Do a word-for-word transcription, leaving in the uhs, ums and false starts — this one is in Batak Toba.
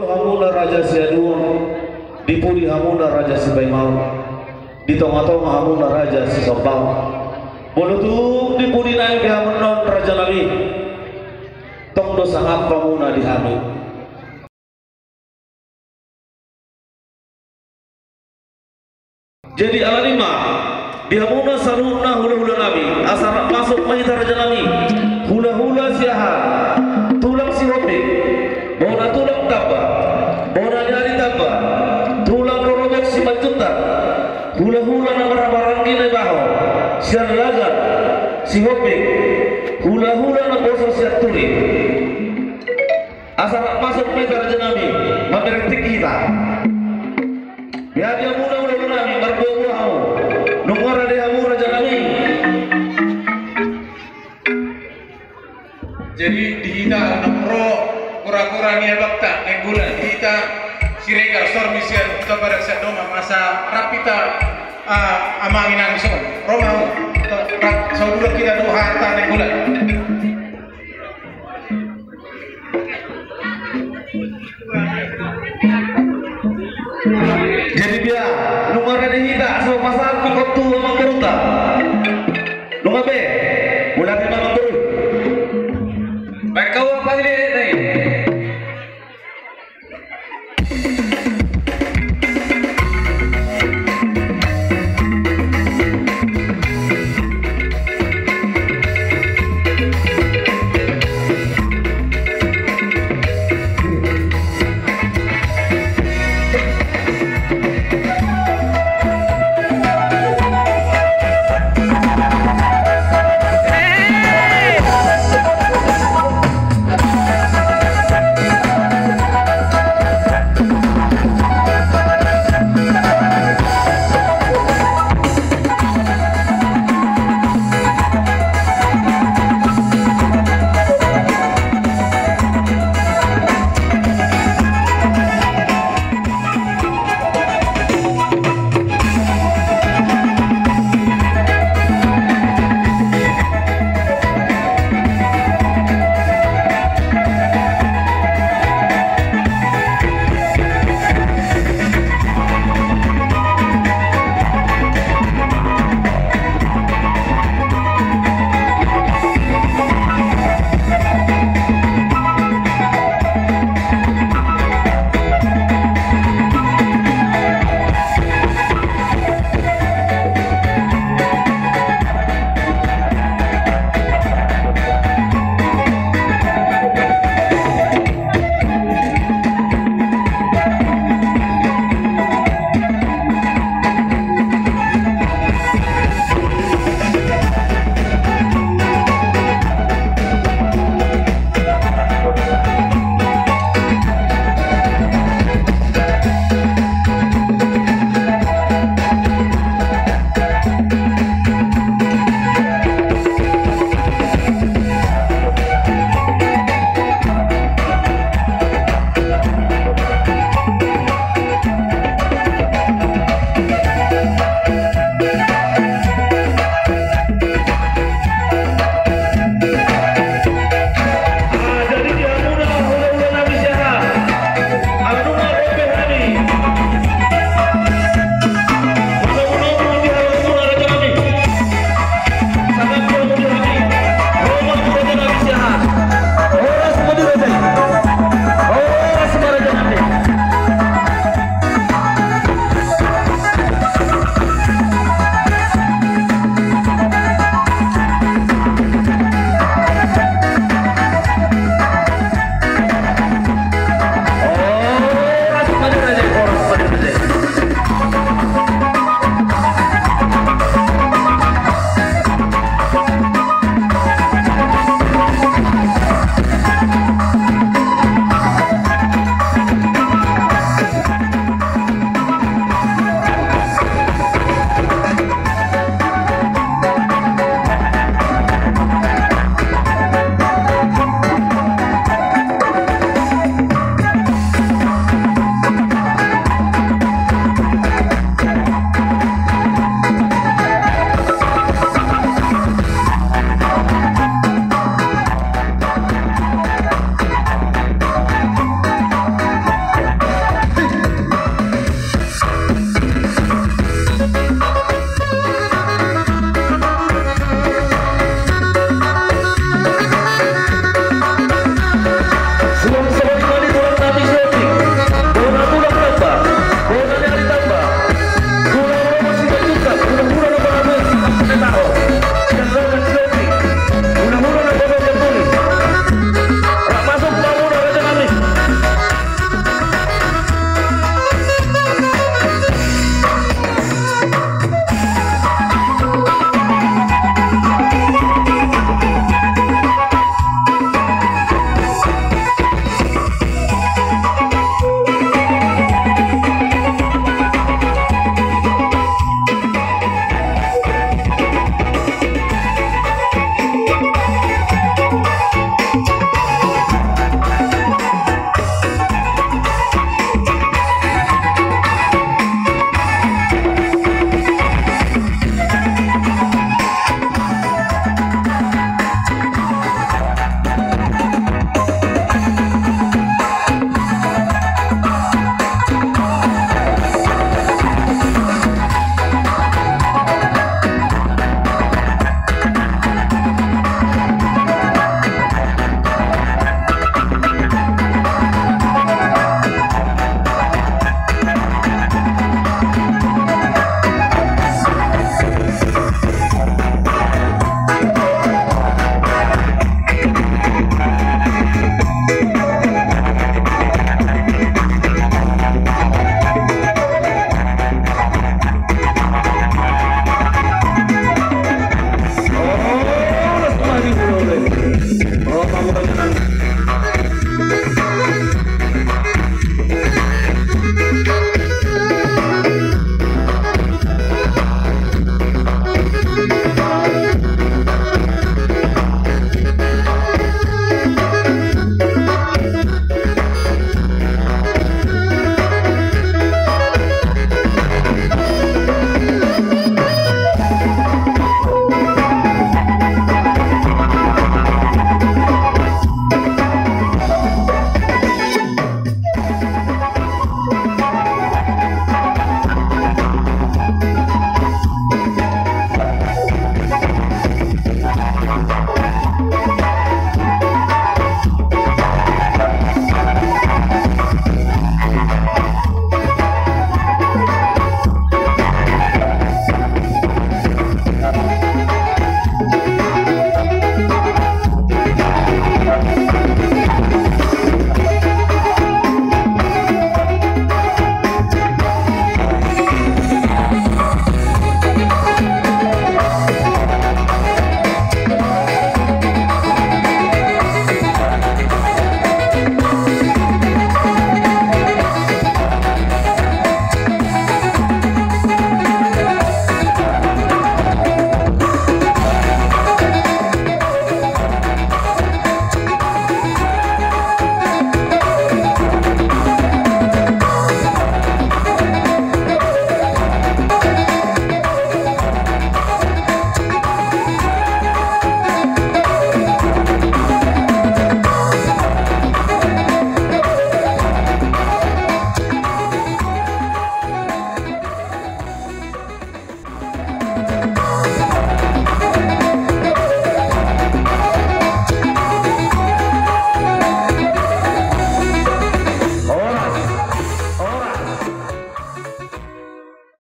Hamuna raja Siaduon, di pudi hamuna raja Sipaimaon, di tonga-tonga hamuna raja Sisombaon. Molo tung di pudi nai pe hamu on raja nami, tong do sangap hamuna di hami. Jadi alani ma, di hamuna saluhutna hula-hula nami, asa rap masuk ma hita raja nami. Hula-hula Siahaan, tulang Sihombing, bona tulang Tamba, bona ni ari Tamba, tulang rorobot Simanjuntak, hula-hula na marhaha-maranggi Naibaho, Siahaan, Sihombing, hula-hula na poso Sianturi. Asa rap masuk ma hita raja nami, mamereng tingki hita. Beha di hamuna hula-hula nami, marboa-boa hamu. Nunga rade hamu raja nami. Jadi di hita na ro kura-kura ni abangta Nainggolan, di hita Siregar, Sormi sian Huta Badak Siandomang, asa rap hita, ah, amang inang dison. Ro ma hamu. Rap, saudara, hita do hata Nainggolan.